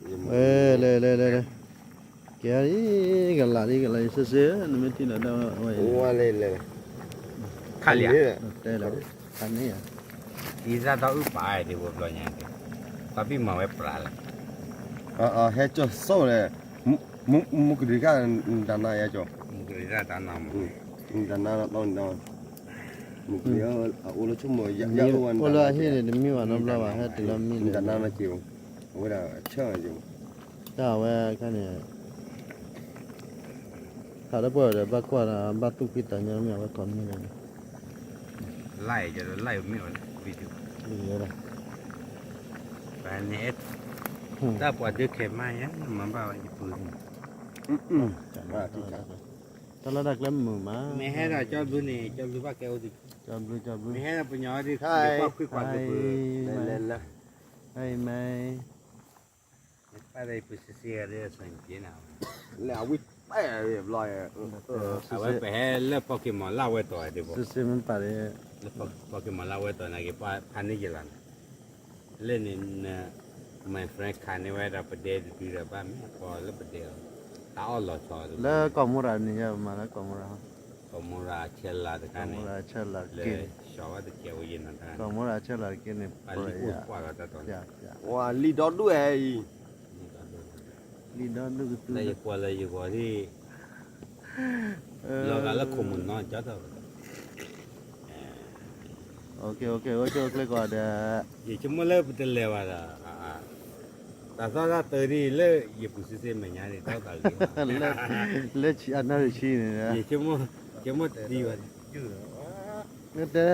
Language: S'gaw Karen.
ဝဲလဲၤလဲၤလဲၤလဲၤ ကဲအံၤ ကလးဒ်ကလးအံၤ စ့စ့ နမ့ၢ်ထံၣ်ဒီးဒၣ်ဝဲအံၤ ဝဲလဲၤလဲၤ ခါလံဧါ တဲလီၤ ခါန့ၣ်ဧါ အံၤစၢ်ဒီးအုၣ်ပာ်ဒ်ဝဲဘျီညါက့ၤ ပှၤဘံၣ်မၤဝဲပြးလၢ ဟဲကၠီၤစိၣ်လဲၣ် မူကရံၤခါ နတၢ်နါယါကၠီၤ မူကရံၤခါတၢ်နါမး နတၢ်နါဒီး မူကရံၤ အအိၣ်လၢဆိကမိၣ် ယအိၣ်ဝဲ အိၣ်လၢအဟံၣ်န့ၣ် တမံဘၣ်နီတဘျီဘၣ် ဟဲတုၤလၢမံန့ၣ် နတၢ်နါနီၢ်က့ၤ အဝဲဒၣ်ဆၢက့ၤ တၢ်အဝဲခါန့ၣ် ခးလၢပှဲၤဒီးဘၣ်ကွၢ်ဒီး ဘၣ်သူၣ်ဖှံသးညီမ့ၢ်အဝဲကိးမံၤန့ၣ် လၢယမ့ၢ်ဝဲ video လၢ တၢ်ပှၤဒုးခဲမးယဲ မၤဘၣ်ဝဲယပုၢ် တၢ်လၢတၢ်ကျဲမုာ်မး မ့ၢ်ဟဲဒီးကၠီဘျုးန့ၣ် ကၠီဘျုးဘၣ်ကဲအိၣ်ဒံး ကၠီဘျုး ကၠီဘျုး မ့ၢ်ဟဲဒီးပညီဒ် ကကွၢ်ခွံခွါဘျုးဘျုး လၢလၢလၢ ဟဲမး ပၢ်ဒီးယပုၢ်စ့စ့ဂၤဒ်အဆၢက့ၤနၤ လၢအဝံၣ်ပဲာ်ဘျီ အဝဲပဟဲလၢပီၣ်က့ၤမီၤလၢဝဲတီၤဒ်ဘၣ် စ့စ့မ့ၢ်ပာ်ဒီး လၢပီၣ်က့ၤမီၤလၢဝဲတီၤနာ်က့ၤ ပှၤဖးန့ၢ်ယလီၤန့ၣ် လၢန့ၣ် my friend ခးန့ၢ်ဝဲဒီးပဒဲတဒုဒီးဘၣ်မ့ၢ်ပီၣ်လၢပဒဲလီၤ တၢ်အီၣ်လီၤဆီ လၢကီၢ်မိရၤန့ၣ် ယမၤလၢကီၢ်မိရၤ ကီၢ်မိရၤအဆဲလၤတခါန့ၣ် လၢကၠီၤဝဲတကဲဝဲယဲၢ်နီၤတၢ် ကီၢ်မိရၤအဆဲလၤတက့ၢ်န့ၣ် ပှၤလံၣ်အိၣ်ကွၢ်လီၤတၢ်တီၤန့ၣ် ဝၤလံၣ်ဒီဒူၣ်အံၤ လံၣ်ဒီဒူၣ်ကသူ လၢယကွၢ်လၢယဂီၤဒ် လီၤဂာ်လၢခိၣ်မုၢ်နီၤ ကၠီထီၣ် အိၣ်က့ၤ အိၣ်က့ၤ အိၣ်က့ၤ အိၣ်ကျဲကီးဒီး ယဆိကမိၣ်လၢပတလဲၤဘၣ်ဒီး တၢ်သီၣ်တၢ်သၢဒ်လၢယပုၢ်စ့စ့မဲာ်ညါန့ၣ် တၢ်သးဂ့ၤ လၢဆံအနီၢ်ဆံန့ၣ် ယဆိကမိၣ်တသံဘၣ် တဲ